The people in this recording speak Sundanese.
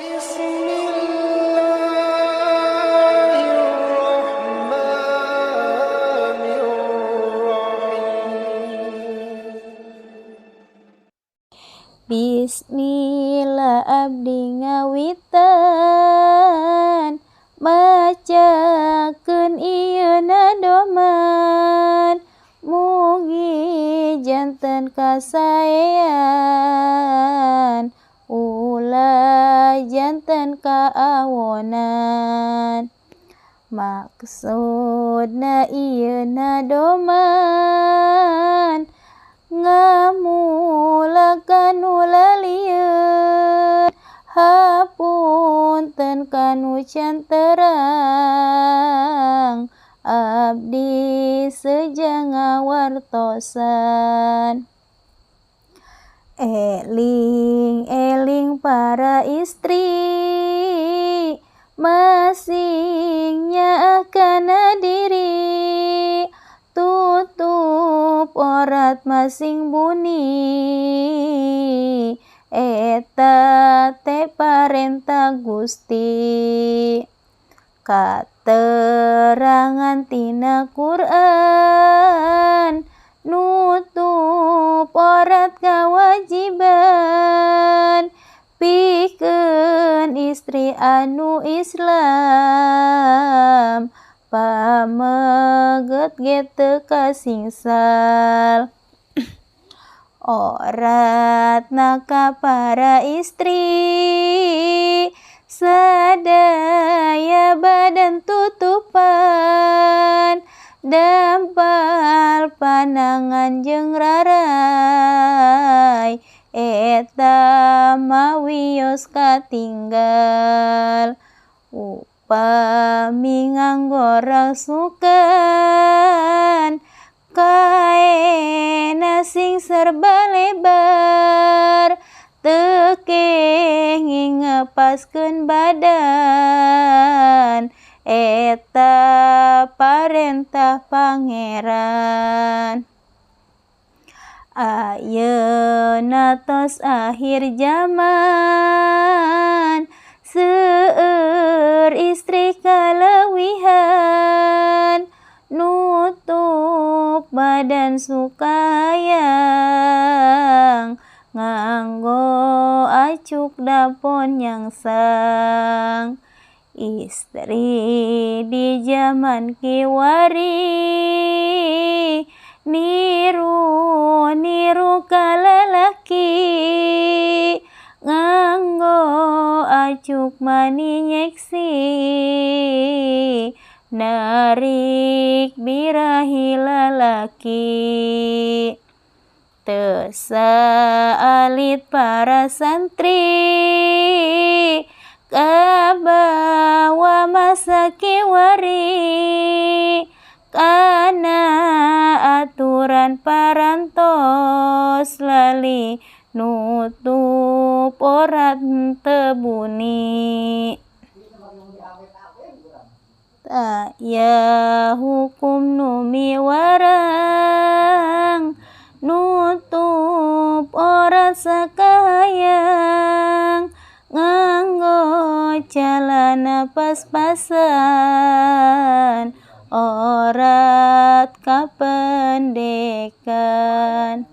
Bismillahirrahmanirrahim. Bismillah abdi ngawitan macakeun ieu nadoman, mugi janten kasaean ulah janten kaawonan. Maksudna ieu nadoman ngamulakan nu lalieun, hapunten kanu can terang abdi seja ngawartosan. Eling-eling para istri masing nyaah kana diri, tutup orat masing buni, eta teh parentah Gusti. Katerangan tina Quran nutup orat kewajiban, pikeun istri anu Islam pameget ge teu kasingsal. Oratna ka para istri sadaya badan tutupan, dampal panangan jeung rarai, eta mawios katinggal. Upami nganggo rasukan kaena sing serba lebar, teu kenging ngepaskeun badan, eta parentah Pangeran. Ayeuna tos akhir zaman, seueur istri kaleuwihan, nutup badan sukayang, nganggo acuk dapon nyangsang. Istri di zaman kiwari niru niru ka lalaki, nganggo acuk mani nyeksi, narik birahi lalaki. Teu saalit para santri kabawa masa kiwari, kana aturan parantos lali nutup orat teu buni. Aya hukum nu miwarang nutup orat sakahayang, nganggo calana pas-pasan orat kapendekan.